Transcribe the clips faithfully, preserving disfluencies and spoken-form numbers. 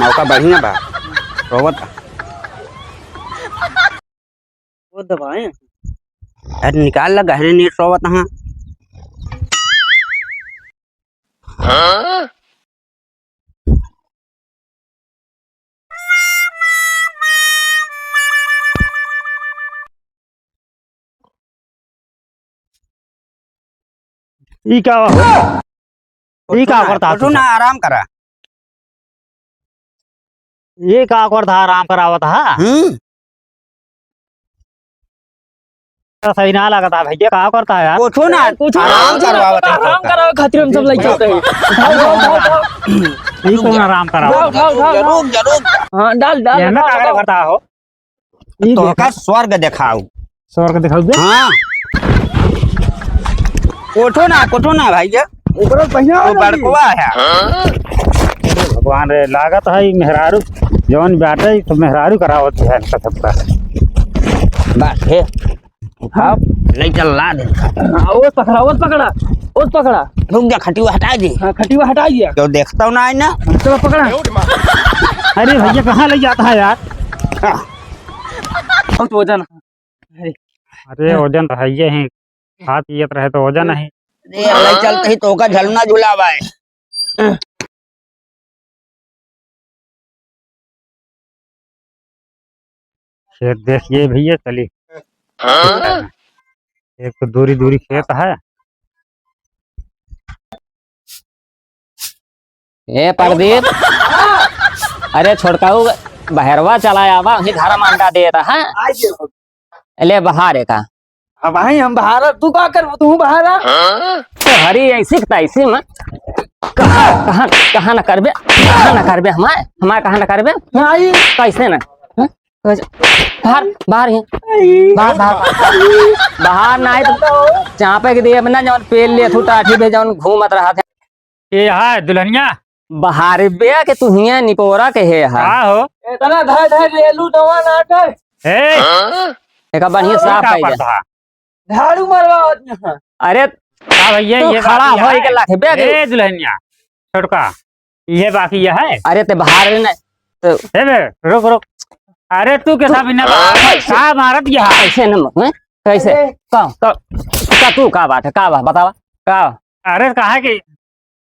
मौका बढ़िया बा। रोवत। वो दबाए। अरे निकाल ला, गहरे नीट रोवत हाँ। ई का हो? ई का करता कुछ तू ना, सब? आराम करा। ये का करता, आराम करावत हा? हम्म। तो सही ना लगता भैया, का करता है यार? कुछ ना, कुछ ना, आराम कुछ ना, करवावत है आराम तो। करावे खातिर हम सब लइके आते हैं। उठाओ, उठाओ, उठाओ, उठाओ। ई कौन आराम करावत? उठाओ, उठाओ, उठाओ, उठाओ। रुक जा, रुक जा। हाँ, डाल, डाल, ये ना उठाओ, कागज उठाओ। करता हो? ई तो देखा। का स्वर्ग देखाऊ। स्वर्ग देखाऊ बे? हाँ। कोठो ना, कोठो ना भाई, ये ऊपर पहिया वो बड़कवा है। भगवान रे, लागत है ई मेहरारू जौन बाटे, ई तो मेहरारू करावत है इनका सबका। बस हे, उठाओ, ले चल ला दे। हाँ, ओस पकड़ा, ओस पकड़ा, ओस पकड़ा। रुक जा, खटिया हटा दे। हाँ, खटिया हटा दिया। क्यों देखता हूँ ना, है ना? चलो पकड़ा। अरे भैया, कहाँ ले जाता है यार? हाँ। बहुत वजन। अरे। अरे, वजन तो है ये ही। खात पियत रहे तो वजन है। अरे, ले चलते ही तो का झलना झुलावा है। खेत देखिए भैया, चली। हाँ? एक तो दूरी दूरी खेत है। ए प्रदीप, अरे छोटकाऊ, बहरवा चला आवा, वहीं घर में अंडा देता है। ले बाहर है का? अब भाई हम बाहर, तू का करबो? तू बाहर आ। तो हरी ऐसी की तैसी में कहाँ, कहाँ, कहाँ न करबे, कहाँ न करबे हमारे, हमारे कहाँ न करबे? नहीं। कैसे ना? हैं? कैसे? बाहर, बाहर ही। बाहर, बाहर, बाहर। बाहर ना आए तो चापे के दिए ना, जौन पेल ले तू टाठी पे जौन घूमत रहा थे। ये है दुल्हनिया? बाहर बे के तू हियां निपोरा के हे हा। का हो? इतना धर धर रेलू नवा नाटे। ए! एका बढ़िया हाँ, साफ का है जा। पड़ता? झाड़ू मरवा होत ना। अरे, का भैया, तू ये खड़ा बाकी होई है? के लाखे बे के। ए, दुल्हनिया, छोटका, ये बाकी ये है? अरे, ते बाहर रे ना, तो ए बे, रुक, रुक। अरे, तू कैसा तू बिना बाहर, कैसे? का मारत ये है? कैसे न, हैं? कैसे? अरे। का? तो का तू का बात है? का बात बतावा? का? अरे, कहा कि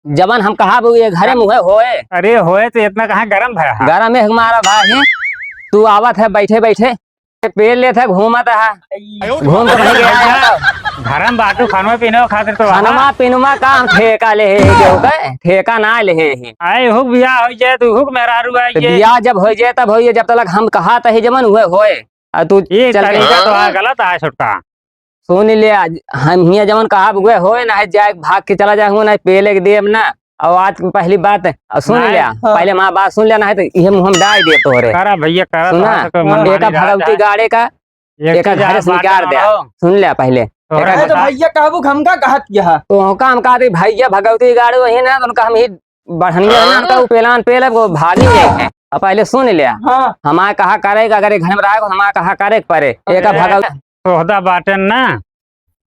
जवन हम कहा बे, ये घरे मुँहे होए। अरे होए तो इतना कहाँ गरम भया है? गरम है हमारा भाई, तू आवत है बैठे बैठे, पेल लेत है, घूमत है, घूम के वहीं गया है। घर में बाटू खानवा पीनवा खातिर तो खानवा पीनवा का हम ठेका ले है, केहू के ठेका ना ले है। आए हुक बियाह हो जाए तो हुक मेहरारू आए तो ये। बियाह जब हो जाए तब हो, ये जब तलक हम कहा तही जवन उहे होए, आ तू ये चल के तरीका तो आ गलत है छोटका। सुन ले, आज हम हियां जवन कहा उहे होए, ना है जाए भाग के चला जाए, ना पेले के देब ना। और आज की पहली बात, और सुन नहीं। ले, हाँ। पहले हमार बात सुन ले, ना है तो इहे मुँह में डाल दे तोहरे। करा भैया, करा, सुना, तोहरा तो मनमानी एका रहा भगवती जाए। गाड़े का, एक एका के घर से निकाल दे। सुन ले पहले। तोहरा अरे तो बता। भैया कहबू हमका कहत यह। तो हमका, हम कहते भैया भगवती गाड़े वही ना, तो उनका हम ही बढ़निया ना, उनका उ पेलान पेले, वो भागी जाए। अब पहले सुन ले। हाँ। हमार कहा करे, अगर ये घर में रहे, तो हमार कहा करे के परे। एका अरे। भगवती सोहदा बाटेन ना।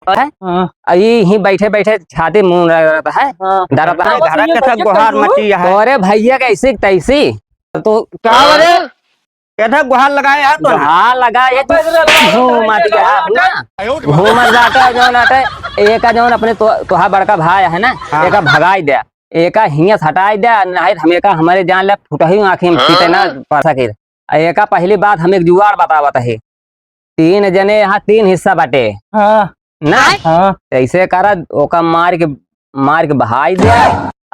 है? हाँ। आ ई ही बैठे बैठे छाती मुंह रगड़त है। हाँ। डरत है। बाबा, घर सुनिए, के सब भैया, गुहार कैसे हो? मची है। तोरे भैया के ऐसी की तैसी। तो का रे? कैसे गुहार लगाए यार तू? गुहार लगाए, तू पैसे लगा, घूमत पैसे गया लगा। है ना? घूमत जाता है जौन आटे, एका जौन अपने तो, तोहा बड़का भाई है ना? हाँ। एका भगाई दे, एका हियां से हटाई दे, नहीं तो हम एका हमारे जान ले फुटही आँखी में पीते ना पड़ सके। आ एका पहली बात हम एक जुगाड़ बतावत है। तीन जने यहाँ तीन हिस्सा बाटे। हाँ। ना? हाँ। ऐसे करा, ओका मार के, मार के बहाई दे,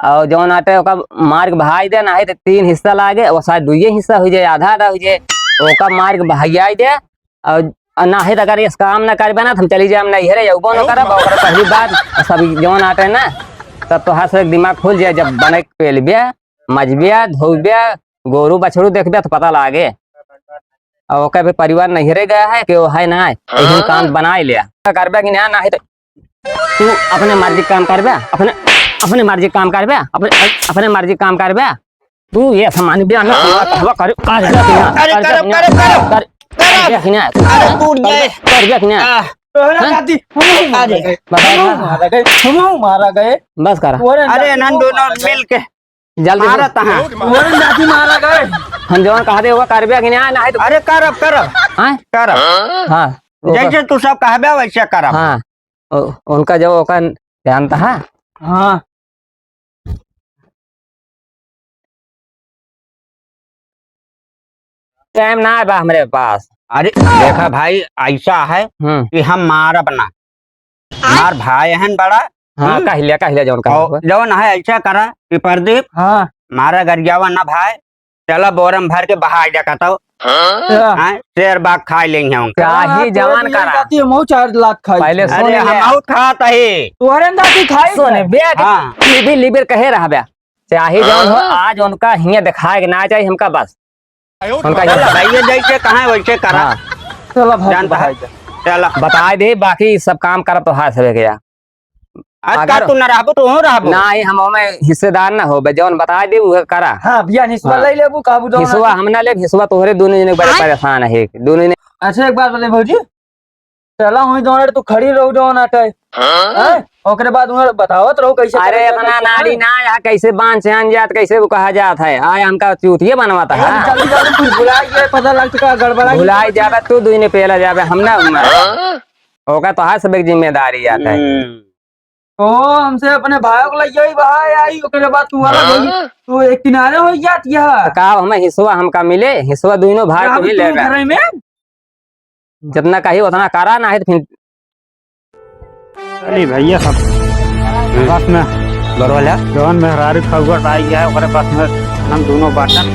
और जौन आटे ओका मार के बहाई दे, नाहीं तो तीन हिस्सा लागे, वो शायद दुइये हिस्सा हो जाए, आधा आधा हो जाए, ओका मार के बहाई दे, और, और नाहीं तो अगर इस काम ना करबे ना, तो हम चली जाए, हम नहीं है रे, यौबो न करब, ओकरा पहली बात, सब जौन आटे ना, तब तोहार से दिमाग खुल जाए, जब बने के पेलबे, मजबे, धोबे, गोरू बछरू देखबे तो पता लागे। और ओकर भी परिवार नैहरे गया है कि वो है ना, यही काम बनाए लिया। करबे कि ना, ना है तो तू अपने मर्जी काम करबे, अपने, अपने मर्जी काम करबे, अपने, अपने मर्जी काम करबे। तू ये सामान भी आना, हाँ? हवा कर, कर, कर, अरे, कर, करो, कर, करो, करो। कर, करो। कर, कर, अरे, टूट गए। कर, कर, कर। आह। तोहरा हाँ? जाती, हम ही मारा अरे। गए। बताओ हम ना। मारा गए, हम मारा गए। बस करा। तोहरा अरे, जाती इन्हन हम दोनों मारा गए। मिल के जल्दी मारा बोल। तहाँ। तोहरा जाती मारा गए। हम जवन कहा दे, ओका करबे कि ना, ना है तो अरे करब, करब। हाँ? करब। हाँ, ओका जैसे तू सब कहबे, वैसे करब। हाँ, ओ, उनका जब ओका जानता है। हाँ। टाइम ना बा हमरे पास। अरे, देखा भाई, ऐसा है हम्म। कि हम मारब ना। हमार भाई हन बड़ा। हाँ, हम्म। कह लिया, कह लिया जौन कहा और हुआ। जौन है, ऐसा करा कि प्रदीप, हाँ। मारा गरियावा ना भाई, चला बोरम भर के बहाई दे कहता हूँ। हाँ। हाँ, शेर बाघ खाई लेंगे हम। चाहे जवान करा। जाती है, मऊ चार लाख खाई। पहले सुन अरे, ले। हम बहुत खात है। तोहरे अंदाजी खाई सुन, है। बेग हाँ। लिबिर, लिबिर कहे रहा बे। चाहे जौन हो, हाँ। आज उनका हियाँ दिखाए के ना चाहिए हमका बस। उनका चला, हियाँ भाई, ये जैसे कहा है, वैसे करा। हाँ। चला, भाई, जानता है। भाई। चला। बताए दे, बाकी सब काम करब तो हाथ से गया। आज का अगर तू न रहबो, तो हो रहबो। ना, ये हम ओमे हिस्सेदार ना होबे, जौन बताए दे, उहे करा। हाँ, बियान हिस्सा हाँ। ले लेबू, काबू जौन हिस्सा आके। हम ना लेब, हिस्सा तोहरे दोनों जने बड़े आय? परेशान है, दोनों जने। अच्छा, एक बात बोले भौजी, चला हुई दोनों तू खड़ी रहो जौन आटे। हाँ? हैं? ओकरे बाद उन्हें बतावत रहो कैसे अरे, करे, इतना कैसे नाड़ी करे। ना, यहाँ कैसे बांध से आन जात, कैसे वो कहा जात है, आय हमका चूतिया बनवाता है। जल्दी, जल्दी कुछ भुला गया, पता लग चुका, गड़बड़ा गया। भुलाई जाबे, तू दुई ने पेला जाबे, हम ना, हम ना। हाँ? ओका तो हाथ से जिम्मेदारी आता है। हम्म। ओ, हमसे अपने भाई को लग जाई, भाई आई, ओकरे बाद तुम्हारा हाँ? वही, तो एक किनारे हो जात यह। तो का हमें हिस्सा हमका मिले, हिस्सा दोनों भाई को रहब भी तू लेगा। घरे में? जितना कही उतना करा, ना है तो फिर चली भैया सब बस में बरवाला। जौन मेहरारू खौगट आई है, ओकरे बस में हम दोनों बाटन।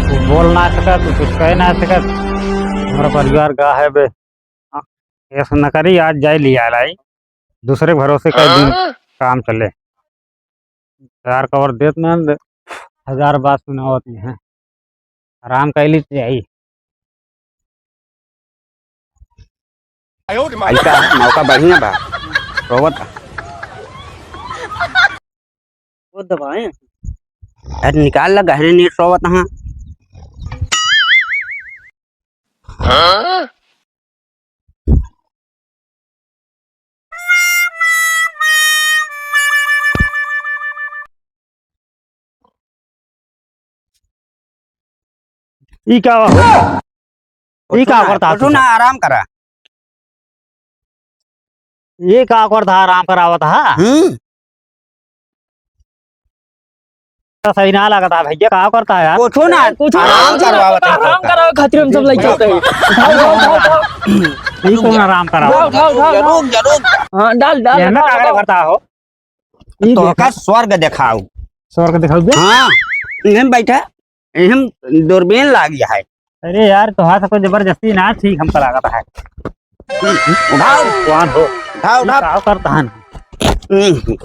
वो बोल ना सकत, वो कुछ कह ना सकत। हमारा परिवार का है बे। हाँ, ऐसा न करी, आज जाए लिया लाई, दूसरे भरोसे कई दिन हाँ? काम चले। चार कवर देत में दे, हजार बात सुनावत में है, आराम कैली चाहिए। ऐसा मौका बढ़िया बा, रोवत। वो दबाए। अरे निकाल ला, गहरे नीर सोवत हाँ। ई का हुआ? ई का करता कुछ तू ना, सब? आराम करा। ये का करता, आराम करावत हा? हम्म। तो सही ना लगता भैया, का करता है यार? कुछो ना, कुछो ना, आराम कुछो ना, करवावत है आराम तोका। करावे खातिर हम सब लइके आते हैं। उठाओ, उठाओ, उठाओ, उठाओ। ई कौन आराम करावत? उठाओ, उठाओ, उठाओ, उठाओ। रुक जा, रुक जा। हाँ, डाल, डाल, ये ना उठाओ, का उठाओ। करता हो? ई तोका देखा। स्वर्ग देखाऊ। स्वर्ग देखाऊ बे? हाँ, इहम बैठा, इहम दूरबीन लाग गया है। अरे यार, तोहार से कोई जबरदस्ती ना ठीक हमका लागत है। उठाओ। कौन हो? उठाओ, ई उठाओ। का करता है ना? हम्म।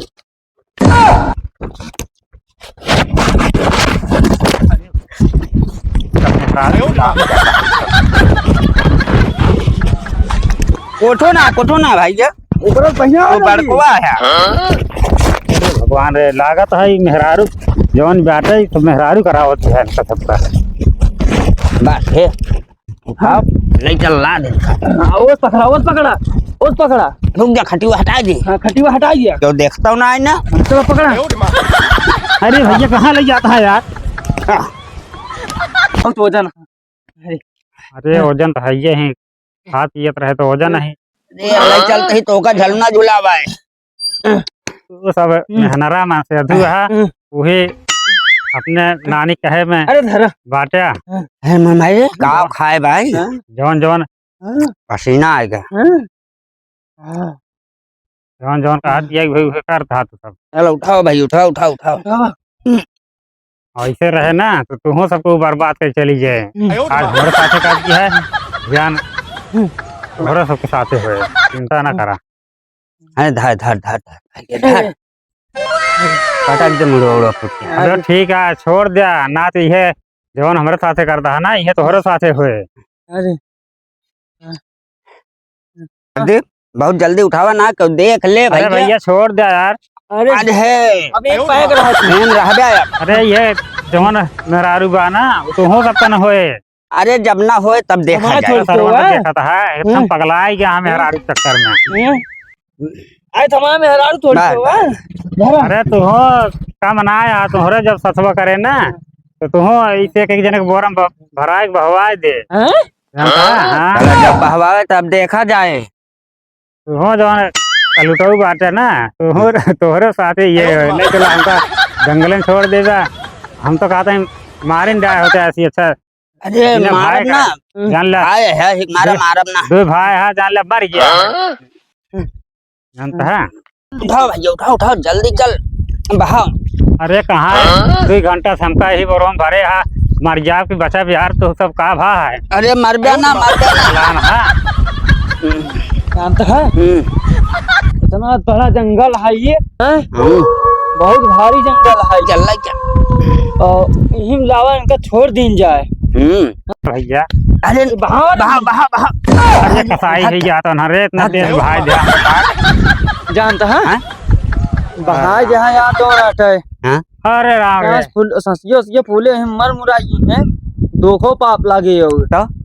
कोठो ना, कोठो ना भाई, ये ऊपर पहिया वो बड़कवा है। अरे भगवान रे, लागत है ई मेहरारू जौन बाटे, ई तो मेहरारू करावत है इनका सबका। बस हे। उठाओ, ले चल, ला दे। हाँ, ओस पकड़ा, ओस पकड़ा, ओस पकड़ा। रुक जा, खटिया हटा दे। हाँ, खटिया हटा दिया। क्यों देखता हूँ ना, है ना? चलो, पकड़ा। अरे भैया, कहाँ ले जाता है यार? हाँ। बहुत वजन। अरे। अरे, वजन तो है ये ही। खात पियत रहे तो वजन नहीं। अरे, ले चलते ही तोका झलना झुलावा है। वो सब हम्म। मेहनरा मा से अधू है, हम्म। उहे अपने नानी कहे में अरे धरा। बाट्या। हाँ। है मामा ये, का खाए भाई? हाँ। जौन जौन। हाँ। पसीना आएगा। हाँ। हाँ। जौन जौन कहा हाँ। दिया, वही वही कर था तू सब। चलो उठाओ भाई, उठाओ, उठाओ, उठाओ। हाँ। ऐसे रहे ना, तो तुहों सबको बर्बाद कर चली जाए। हम्म। आज हमारे साथे काट की है, ज्ञान हम्म। हमारे सबके साथे हुए, चिंता ना करा। अरे धर, धर, धर, धर, भाई, धर। पटक दे मुड़ो उड़ो फुट के। अरे ठीक है, छोड़ द्या, ना तो ये जौन हमरे साथे करता है ना, ये तोहरे साथे होए। अरे। देख, बहुत जल्दी उठावा ना, क्यों देख ले अरे भैया। भैया, छोड़ द्या यार। अरे। आज है। अब एक पैक रहा तू। मेन रह गया यार। अरे ये जौन मेहरारू बा ना, वो तो हो सकता ना होए। अरे, जब ना होए, तब देखा हमारा जाए। थोड़ी सरवन होए। देखत है, एकदम हम्म। पगला ही गया हम मेहरारू के चक्कर में। हम्म। अरे, तो हमारा मेहरारू थोड़ी बस। होए। अरे, तू हो, कम ना आया, तोहरे जब ससुआ करे ना, तो तुहूँ ऐसे एक, एक जने के बोरा में ब-, भराए के बहवाए दे। हैं? जानता है? हाँ। चला, जब बहवावे तब देखा जाए। तुहूँ जौन कलुटऊ बाटे ना, तुहूँ, तोहरे साथे ये होए। नहीं चला, हमका जंगल में छोड़ देबा। हम तो कहते हैं मारे न जाए होते ऐसी अच्छा। अरे, इन्हें मारब भाई ना। का जान ले। आए है, हिक मारा दे। मारब ना। दो भाई है, जान ले, मर गया। हाँ? जानता है? उठाओ भैया, उठाओ, उठाओ, जल्दी चल, बहाओ। अरे कहाँ है? हाँ? दो घंटा से हमका यही बोरो में भरे हा, मर जाओ कि बचा यार, तो सब का भा है? अरे मरबे ना, मरबे ना। चलान है। हम्म। जानता है? हम्म। इतना बड़ा जंगल है ये, हैं? हम्म। बहुत भारी जंगल है। चल रहा क्या? और यहीं लावा इनका छोड़ दीन जाए। हम्म। भैया। अरे, बहाओ ना। बहाओ, बहाओ, बहाओ। अरे, कसाई है यार, तो ना रे, इतना तेज भाई ध्यान रखा। जानता है? हाँ? बहाए जहाँ यार, दो मिनट है। हाँ? अरे राम रे। सांस फूल, सांसियो, सांसियो फूले हैं, मर मुराई हैं, दोखो पाप लागे हो। तो?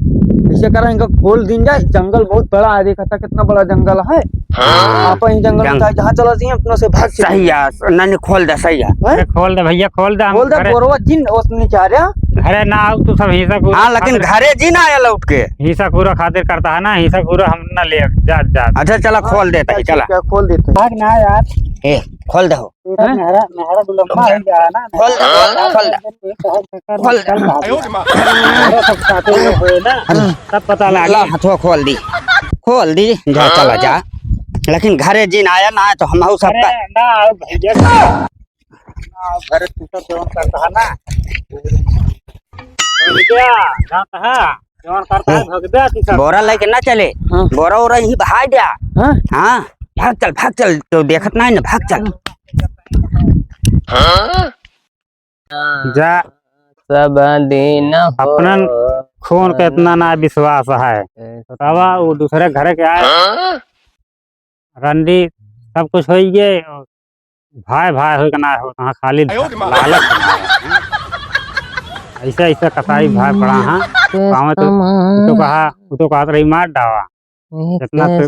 ऐसे करा, इनका खोल दीन जाए, जंगल बहुत बड़ा है, देखा था कितना बड़ा जंगल है। हाँ। आप ही जंगल जंग- में जाए, जहाँ चला जाइए, अपना से भाग चले। सही है, नहीं, नहीं, खोल दे, सही है। हैं? अरे खोल दे भैया, खोल दे, हम खोल दे, घरे बोरवा जिन ओसने चाह रहा। घरे ना आओ, तू सब हिंसा को हाँ, लेकिन खातिर घरे जिन आया लौट के। हिंसा पूरा खातिर करता है ना, हिंसा पूरा हम ना ले, जा, जा। अच्छा, चला, खोल देता है, चला। क्या खोल देते हैं? भाग ना यार। ए, खोल दे हो। तेरा हैं? मेहरा, मेहरा दुलम्बा हो गया है ना। खोल दे, खोल दे, खोल दे। खोल दे। चल भाग। अरे सब साथे में होए ना, अरे। तब पता लागे। ला, हथवा खोल दी। खोल दी, जा, हाँ? चला जा। लेकिन घरे जिन आया ना, तो हम हऊ सबका अरे, ना आओ भैया। ना आओ, घरे तू सब जवन करता है ना। भैया, जाता है, जवन करता है, ए, भग दे तू सब। बोरा लेके ना चले। हाँ। बोरा ओरा यहीं बहाई द्या। हाँ? हाँ, भाग चल, भाग चल, तो देखत नहीं ना, भाग चल। हाँ? जा। सब दिन हो अपनन खून के इतना ना विश्वास है। तब वो दूसरे घरे के आए। हाँ? रंडी सब कुछ होई गए, भाई भाई होई के ना हो, तहाँ खाली आयो रे माँ। लालच के मारे, हैं? ऐसे, ऐसे कसाई भाई पड़ा, हाँ? पावे तो, उ तो कहा, उ तो कहत रही, "मार डावा।" इतना तो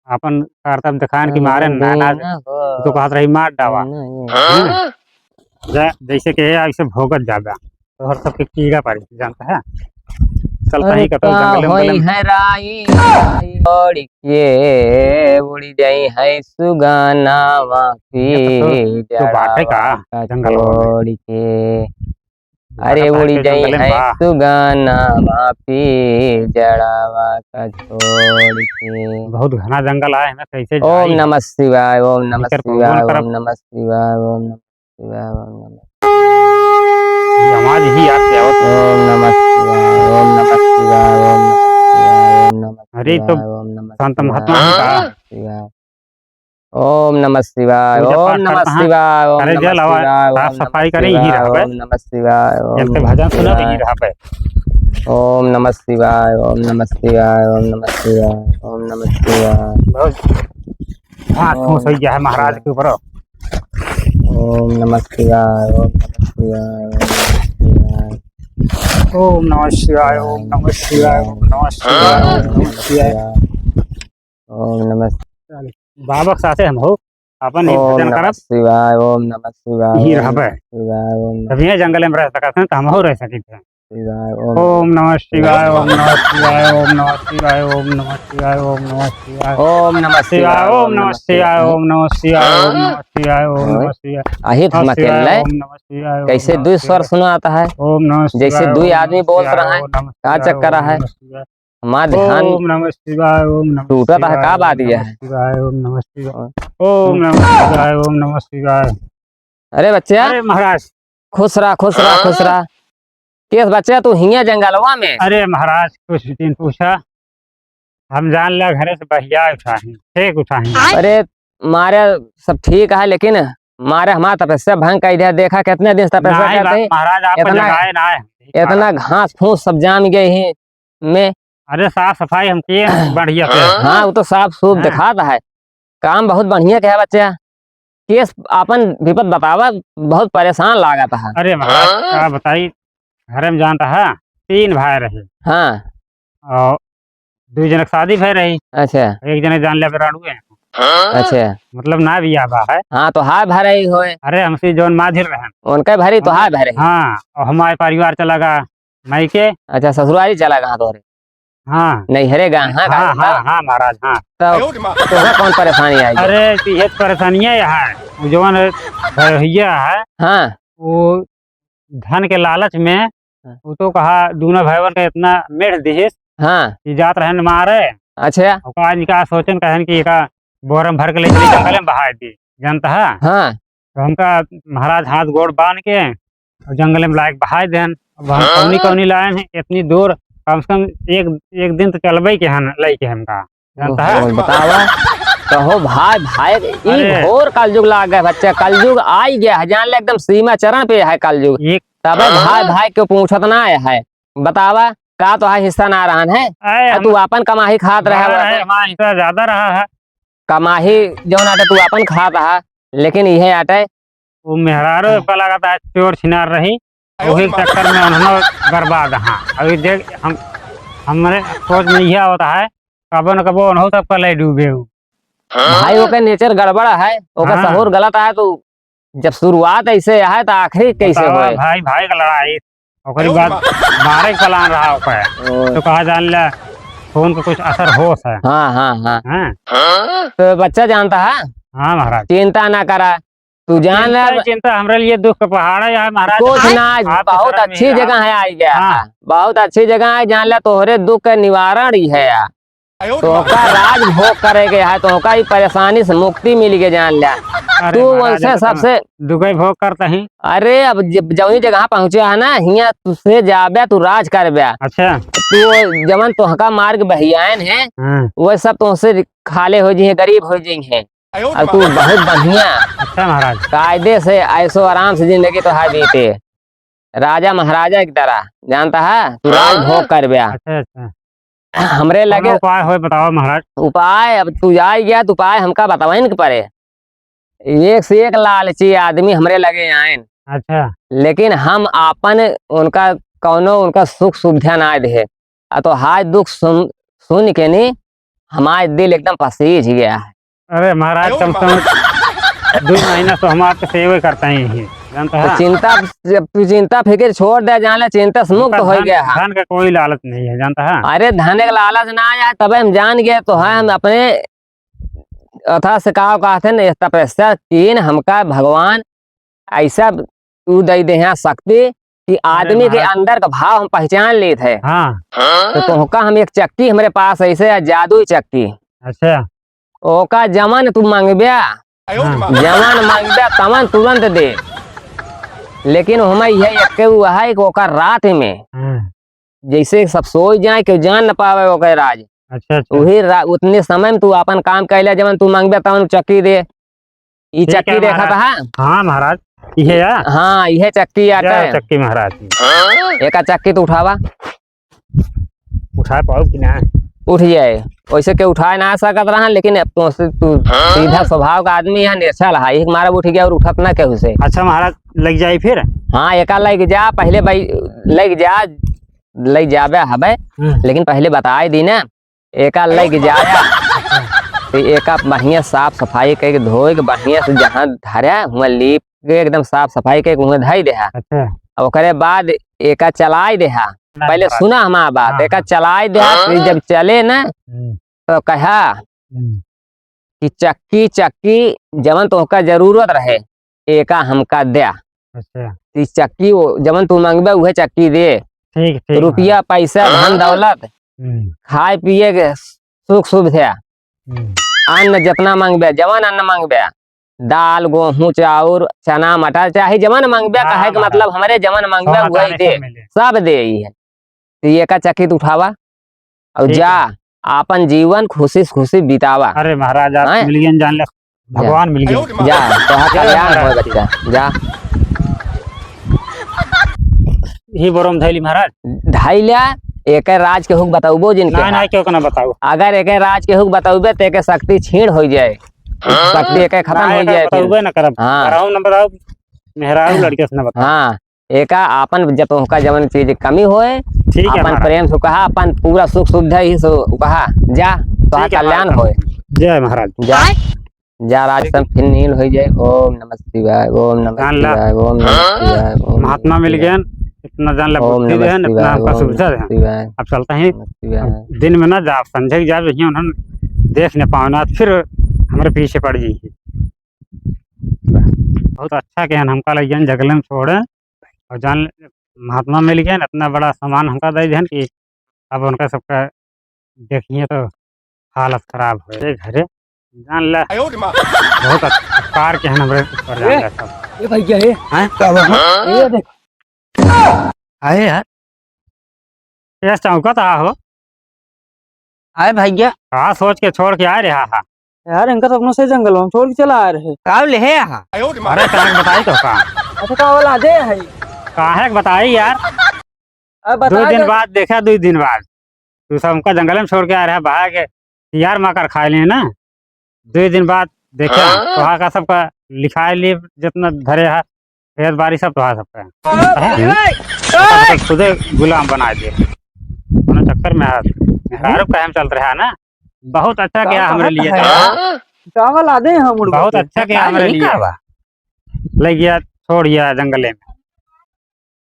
आपन करतब दिखाएन कि मारे ना, ना, उ तो कहत रही, "मार डावा।" हाँ? जै-, जैसे कि ऐसे भोगत जाबा, तोहर सबके कीड़ा पड़ी, जानता है? चलता अरे ही कतौ का जंगले होई उंगले में। है राई, राई छोड़ के उड़ जाई है सुगानावा ये तो, तो, तो बात है का, पिंजड़ावा का जंगल में। छोड़ के। अरे बात उड़ है जाई जंगले में है बा। सुगानावा पिंजड़ावा का छोड़ के। बहुत घना जंगल आए हैं ना, कैसे ओम जाई? नमः शिवाय, ओम नमः एकर कौन शिवाय, करब? ओम नमः शिवाय, ओम नमः शिवाय, ओम नमः ये आवाज ही आपके आवत है। ओम नमः शिवाय, ओम नमः शिवाय, ओम नमः शिवाय, ओम नमः अरे, तो शिवाय, ओम नमः संत शिवाय, महात्मा जी का। ओम नमः शिवाय। ओम नमः शिवाय, पूजा ओम पाठ नमः करता है। शिवाय, ओम अरे, नमः जल आवा, शिवाय, साफ ओम सफाई नमः करे, यही शिवाय, रहबे। ओम नमः शिवाय, ओम जल के नमः भजन सुने, शिवाय। यही रहबे। ओम नमः शिवाय, ओम नमः शिवाय, ओम नमः शिवाय, ओम नमः शिवाय। बहुत हाथ ओम फूस हो गया है महाराज के ऊपर। ओम नमः शिवाय, ओम नमः शिवाय, ओम नमः शिवाय। ओम नमः शिवाय, ओम नमः शिवाय, ओम नमः शिवाय, ओम नमः शिवाय। ओम नमः बाबा के साथे हम हो, अपन ही ओम भजन नमः करब। शिवाय, ओम नमः शिवाय, ही ओम रहबे। नमः शिवाय, ओम नमः तभी ये जंगल में रह सकत हैं, तो हम हो रह सकित हैं। शिवाय, ओम ओम नमः शिवाय, ओम नमः शिवाय, ओम नमः शिवाय, ओम नमः शिवाय, ओम नमः शिवाय। ओम नमः शिवाय, ओम नमः शिवाय, ओम नमः शिवाय, ओम नमः शिवाय, ओम नमः शिवाय। आही ओम नमः शिवाय, ओम नमः शिवाय, ओम कैसे नमः दुई स्वर शिवाय। सुनाता है? ओम नमः जैसे शिवाय, दुई ओम आदमी नमः बोलत शिवाय, रहा है, ओम नमः का शिवाय, चक्कर ओम है? नमः शिवाय। हमार ध्यान ओम नमः शिवाय, ओम नमः टूटत है, शिवाय, का ओम बात नमः यह है? शिवाय, ओम नमः शिवाय। ओम नमः शिवाय, ओम नमः शिवाय। अरे बच्चा। अरे महाराज। खुश रहा, खुश रहा, खुश रहा। केस बच्चा तू हियां जंगलवा में? अरे महाराज, कुछ दिन पूछा, हम जान लिया घरे से बहिया उठाही, फेंक उठाही। अरे मारे सब ठीक है, लेकिन मारे हमार तपस्या भंग कर दिया। देखा कितने दिन से तपस्या नहीं, करते हैं। महाराज आपको इतना, जगाए ना है। इतना घास फूस सब जाम गए हैं में। अरे साफ सफाई हम किए हैं बढ़िया से। हाँ, वो तो साफ सूफ हाँ। दिखाता है। काम बहुत बढ़िया किया बच्चा। केस आपन विपत बतावा, बहुत परेशान लागत है। अरे महाराज, हाँ? का बताई, घरे में जानता है, तीन भाई रहे। हाँ। और दो जने के शादी भय रही। अच्छा। एक जने जान लिया बेराड़ू है। अच्छा। मतलब ना बियाह बा है। हाँ, तो हाय भरे ही होए। अरे, हमसे जौन माझिर रहन। उनके भरी तो हाय भरे ही। हाँ, और हमारे परिवार चला गा मायके। अच्छा, ससुरारी चला गा तोहरे। हाँ। नैहरे गा, हाँ, हाँ, गा, हाँ, हाँ, महाराज, हाँ। तो तोहरा कौन परेशानी आई? अरे, तो ये परेशानी है, वो जौन भैया है, हाँ। वो धन के लालच में हाँ। उ तो कहा, दूनो भाईवन के इतना मेढ़ दिहिस हाँ। कि जात रहन मारे। अच्छा। ओका आज का सोचन कहन कि एका बोरम भर के ले चली जंगल में बहाय दी, जानता है? हाँ। तो हमका महाराज हाथ गोड़ बांध के और जंगल में लायक बहाय देन। अब हम हाँ। कौनी कौनी लायन है इतनी दूर, कम से कम एक, एक दिन तो चलबे के हन, लइके हमका। जानता है? ओहो, बतावा। कहो भाई, भाई, ई अरे। घोर कलयुग लाग गया बच्चा, कलयुग आई गया है, जान ले एकदम सीमा चरण पे है कलयुग। एक तबे हाँ। भाई, भाई क्यों पूछत ना है? बतावा, का तो है हिस्सा ना रहन है? अरे, आ, हम तू आपन कमाही खात रहे बड़ा हो। रहे, हमारा हिस्सा ज्यादा रहा है। कमाही जौन आटे तू आपन खात रहा, लेकिन इहे आटे वो मेहरारू हाँ। का लागत है चोर छिनार रही, वही चक्कर में उन्होंने बर्बाद। हाँ, अभी देख, हम, हमरे सोच में यह होता है, कबो न कबो उन्हों सबका ले डूबे हो। भाई, ओकर नेचर गड़बड़ है, ओकर हाँ। सहूर गलत है, तो जब शुरुआत ऐसे है, तो आखिरी कैसे बतावा होए? भाई, भाई का लड़ाई, ओकरी बाद मारे के प्लान रहा ओकर। ओ। तो कहा जान ले, खून का कुछ असर होत है। हाँ, हाँ, हाँ। हाँ। तो बच्चा जानता है? हाँ महाराज। चिंता ना करा, तू जान ले चिंता, अब चिंता हमरे लिए दुख का पहाड़ है यार महाराज। कुछ ना, आप बहुत अच्छी जगह है, आई गया। हाँ। बहुत अच्छी जगह है, जान ले तोहरे दुख का निवारण ही है यार। तो ओका राज भोग करे के है, तो ओका ई परेशानी से मुक्ति मिल गई, जान ले। अरे तू महाराज, उनसे तो सबसे दुख भोग करता ही। अरे अब जब जौनी जगह पहुँचे है ना, हियाँ तुझसे जाबे, तू राज करबे। अच्छा। तू जवन तोहका मार्ग बहियान है, हाँ। वो सब तुमसे खाले हो जी हैं, गरीब हो जी हैं। अब तू बहुत बढ़िया अच्छा महाराज। कायदे से ऐसो आराम से जिंदगी तो है बीते, राजा महाराजा की तरह, जानता है, तू राज भोग करबे। अच्छा, अच्छा। हमरे लगे उपाय होए बतावा महाराज। उपाय, अब तू जाए गया तो उपाय हमका बतावे न के पड़े। एक से एक लालची आदमी हमरे लगे आएन। अच्छा। लेकिन हम आपन उनका कौनो उनका सुख सुविधा ना दे। आ तो हाय दुख सुन, सुन के नी हमार दिल एकदम पसीज गया है। अरे महाराज, कम से कम दो महीना से हम आपके सेवे करते ही हैं, जानता तो है? चिंता, जब तू चिंता फिकिर छोड़ दे, जान ले चिंता से मुक्त हो गया है। धन का कोई लालच नहीं है, जानता है? अरे धन का लालच ना आया, तबे हम जान गए तो है, हम अपने अथा से का कहते हैं, तपस्या कीन हमका भगवान ऐसा तू दे दे हैं शक्ति कि अरे आदमी के महाराज। अंदर का भाव हम पहचान लेत है। हाँ। तो तोहका हम एक चक्की हमरे पास ऐसे है, जादुई चक्की। अच्छा। ओका जवन तू मंगब्या, हाँ। जवन मंगब्या तवन तुरंत दे। लेकिन हमें यह एक हुआ है कि ओका रात में हाँ। जैसे सब सोई जाए, केहू जान न पावे ओकर राज। अच्छा, अच्छा। वही रा-, उतने समय में तू आपन काम कैला, जवन तू मंगबे तवन चक्की दे। ई ठीक चक्की है देखा महाराज। था? हाँ महाराज, इहे है? हाँ, इहे चक्की आटे। जय चक्की महाराज। एका चक्की तू उठावा। उठा पाओ कि ना? उठ जाए, वैसे के उठाए ना सकत रहा, लेकिन अब तो से तू सीधा स्वभाव का आदमी है, नेचर है, एक मारा उठ गया और उठत ना केहू से। अच्छा महाराज, लग जाए फिर? हाँ, एका लग जा, पहले भाई लग जा, लइ जाबे हबे, हम्म। लेकिन पहिले बताइ दी ना, एका लइ जाया, तो एका बढ़िया साफ सफाई कइके धोइके बढ़िया से जहाँ धरे, हुआँ लीप के एकदम साफ सफाई कइके हुआँ धइ देहा। अच्छा। अब ओकरे बाद एका चलाइ देहा। नहीं, पहिले बात सुना हमार बात, हाँ, एका हाँ। चलाइ देहा, हाँ। फिर जब चले ना, हम्म। तो कहा, हम्म। कि चक्की, चक्की, जवन तोहका जरूरत रहे, एका हमका द्या। अच्छा। ई चक्की वो, जवन तू मंगबे, उहे चक्की दे। ठीक, ठीक, रुपया, महाराज। पैसा, धन, दौलत, हम्म। खाए पिए के सुख सुविधा, हम्म। अन्न जतना मंगबे, जवन अन्न मंगबे, दाल, गोहूँ, चाउर, चना, मटर, चाहे जवन मंगबे, हाँ, कहे के महाराज। मतलब हमरे जवन मंगबे, सोना उहे चांदी दे, सब मिले। सब दे ई है। तो एका चकित उठावा और ठीक जा, है। आपन जीवन खुशी से खुशी बितावा। अरे महाराज, आप हैं? मिल गए, जान ले, जा। भगवान मिल गए। जा, तोहार जय कल्याण महाराज। होए बच्चा, जा। ही बोरम धैली महाराज। धैल्या, एके राज केहू के बतौबो जिन ना, केहा। ना, केहू के ना बताओ। अगर एके राज केहू के बतौबे, तो एके शक्ति क्षीण हो जाए। हाँ। शक्ति एके खत्म ना, हो एके जाए फिर। बतौबे ना करब। हाँ। कराओ ना बताओ, मेहरारू लड़के से ना बताओ। हाँ। एका आपन जब तोहका जवन चीज कमी होए, ठीक है आपन महाराज। प्रेम से कहा, आपन पूरा सुख सुविधा ही से कहा, जा, तोहार ठीक है कल्याण महाराज। होए। जय महाराज। जा, जा राज सब फिर नील होइ जाए। ओम नमः शिवाय, ओम नमः जान ला। शिवाय, ओम नमः शिवाय, ओम महात्मा नमः मिल शिवाय। गए, इतना जान ला ओम बुद्धि नमः देहन, इतना शिवाय, हमका ओम सुविधा नमः देहन। शिवाय, अब चलता ही, नमः शिवाय। अब दिन में ना जाब, संझे के जाब, यहीं उन्हन देख न पावे ना, फिर हमरे पीछे पड़ जाई। बहुत अच्छा किहन, हमका लइ गए जंगले में छोड़े, और जान महात्मा मिल गए, इतना बड़ा सामान हमका दे देहन कि अब उनका सबका देखिए तो हालत खराब हो गए घरे। जान ले, बहुत उपकार किहन हमरे ऊपर, जान ले सब। ए भैया, ए। हैं? का बा? ए देख। अरे यार। ये चौंकत आ हो। आए भैया। का सोच के छोड़ के आए रहा हा? यार, इनका तो अपनों से जंगल में छोड़ के चला आए रहे। का लेहे आहा? अरे, कहाँ के बताई तो का? अच्छा, का वाला दे है? काहे के बताई यार? अब बता दो दिन दे। बाद देखा, दो दिन बाद। तू सब हमका जंगल में छोड़ के आ रहा, बहा के यार माकर खाए ले ना। दो दिन बाद देखा, हाँ? तोहार का सबका लिखाए लिए जितना धरे है, खेत बाड़ी सब तोहार सबका। हाँ? हाँ? खुदे गुलाम बना दे। कोनो चक्कर में हाथ। मेहरारू काहे में चलत रहा ना? बहुत अच्छा का किया हमरे लिए। हाँ? चावल आदे हैं मुर्गा बहुत पे। अच्छा किया हमरे लिए। ले गया, छोड़ गया जंगले में।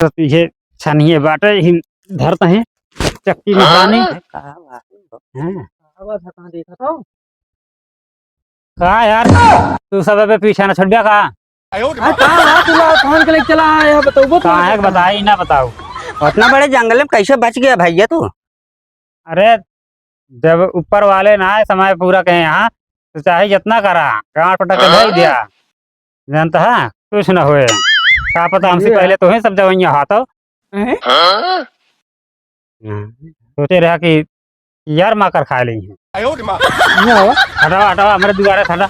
तो ये छनिए बाटे ही धरत हैं, चक्की में पानी। हाँ? हाँ। का बात है, कहाँ देखा था? का यार, तू सब अबे पीछे ना छुट गया का? अरे का बात हुआ, कौन के लेके चला आया है, बताओ, बताओ। काहे के बताई ना बताओ। उतना बड़े जंगल में कैसे बच गया भैया तू? अरे, जब ऊपर वाले ना समय पूरा कहे यहाँ, तो चाहे जितना करा, गांड पटक के हाँ? भेज दिया। जानता है, कुछ ना होए। का पता हमसे ये पहले तो ही सब जवैया हाथो। हैं? हाँ? सोचे रहा कि यार माकर खाए लेई हैं। आयो रे माँ। हटावा, हटावा, हमरे दुआरे से हटा।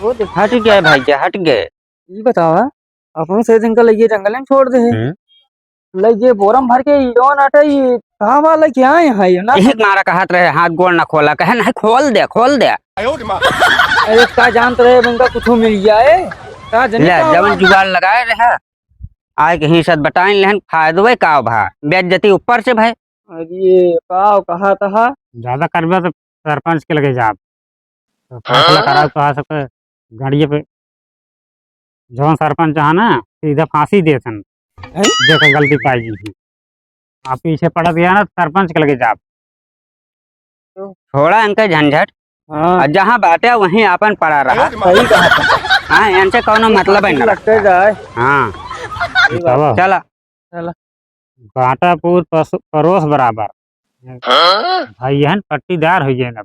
वो देख, हट गया भाई, क्या हट गए? ये बतावा, अपनों से दिन का लइए जंगल में छोड़ दे है। हम्म। लइए बोरम भर के ईवन आटा, ये कहाँ वाला क्या है, है ना? यही मारा कहत रहे, हाथ गोड़ ना खोला, कहे नहीं, खोल दे, खोल दे। आयो रे माँ। अरे, का जानत रहे, इनका कुछ मिल जाए, का जनी ले, का जवन हुआ? जुगाड़ लगाए रहे, आए के हिंसत बताइन लेहन, फायदो है का भा, बेइज्जती ऊपर से भाई। अरे, का कहा तहा? ज्यादा करबे तो सरपंच के लगे जाब। तो फैसला हाँ? कराओ तो आ सके गाड़िए पे। जौन सरपंच है ना, सीधा फांसी देथन। हैं? जेकर गलती पाई गई है। आप पीछे पड़त गया ना, सरपंच के लगे जाब। छोड़ा इनके झंझट। हाँ। और जहाँ बाटे वहीं आपन पड़ा रहा। सही कहा था। हाँ, इनसे कौनो मतलब है ना। लगते जाए। हाँ। सही बात। चला। चला। कांटा पूर पस-, परोस बराबर। हाँ? भाई, यहन पट्टीदार हो गए ना।